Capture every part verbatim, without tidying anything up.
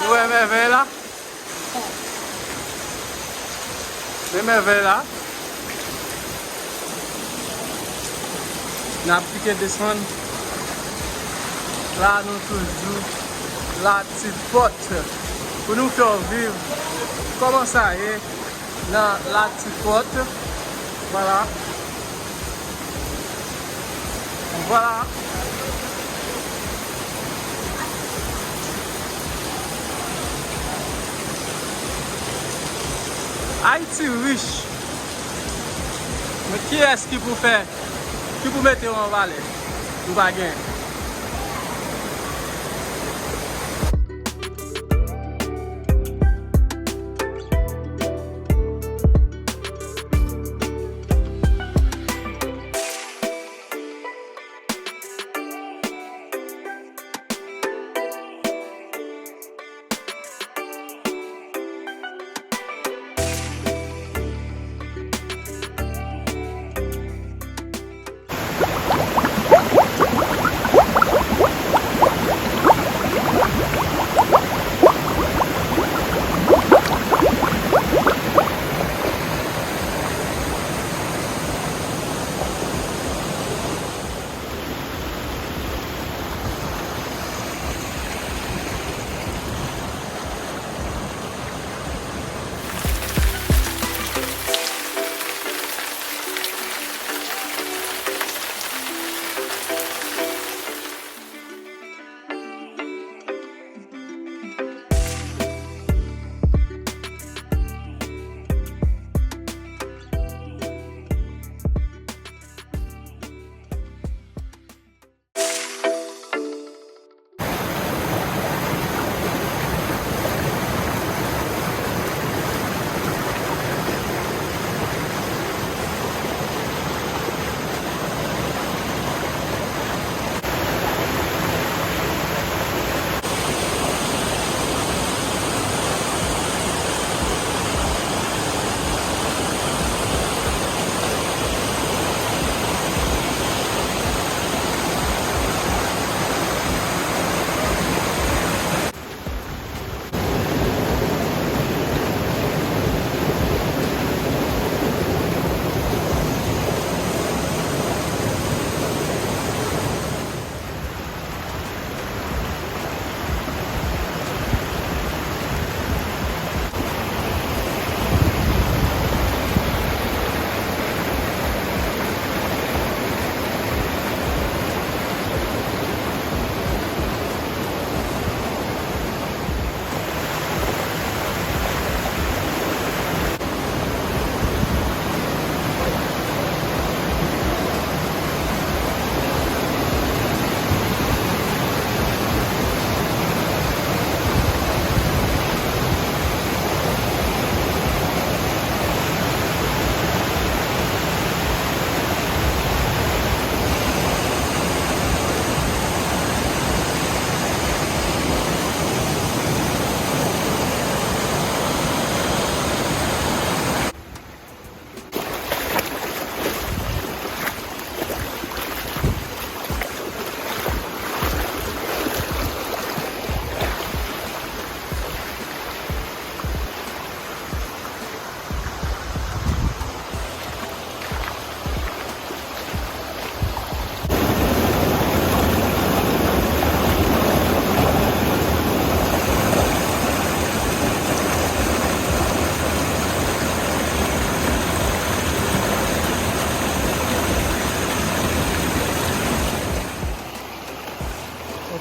Ou wè mèvèy la? Men mèvèy la. N ap pike desann. La nou toujou Latipòt pou nou fè w viv kòman sa ye nan Latipòt. Vwala. Vwala. Ayiti rich. Men kiyès ki pou fè, ki pou mete yo an valè? Nou pa gen.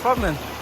What's up, man?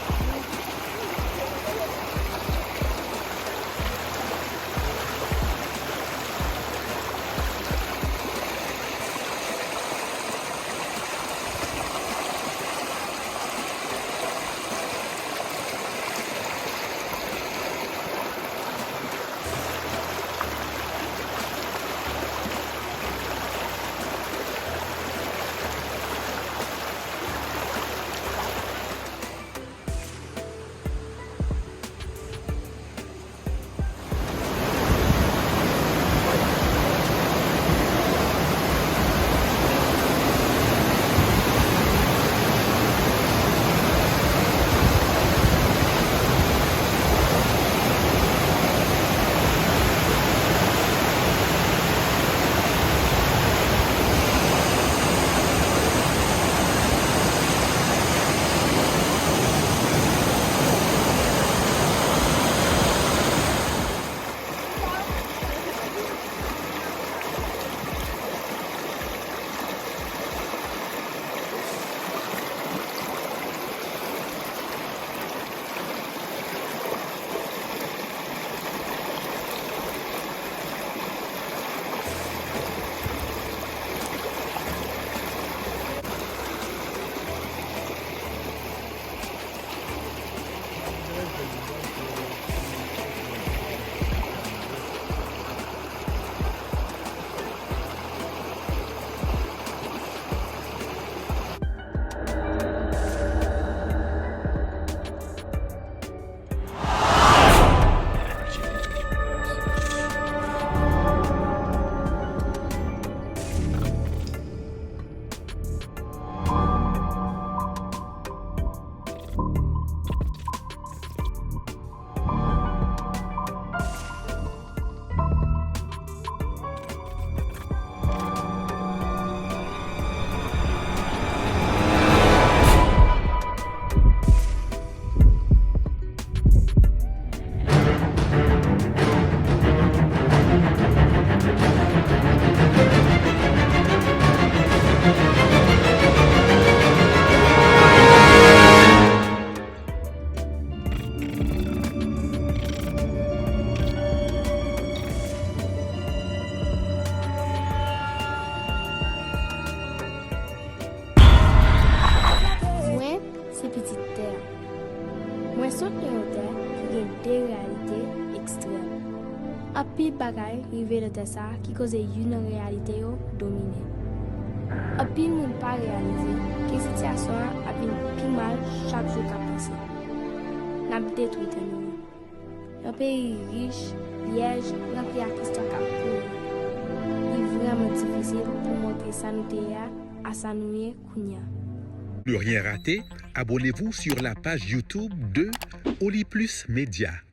pitit tè a. Mwen sot nan yon tè ki gen de reyalite ekstrèm. Anpil bagay rive nan tè sa a ki koze youn nan reyalite yo domine. Anpil moun pa reyalize ke sitiyasyon an ap vin pi mal chak jou k ap pase. N ap detwi tè nou yo. Yon peyi rich, pyèj, ranpli ak istwa k ap kouri. Li vrèman difisil pou montre sa nou te ye a a sa nou ye kounye a. Ne rien rater, abonnez-vous sur la page YouTube de Oli Plus Média.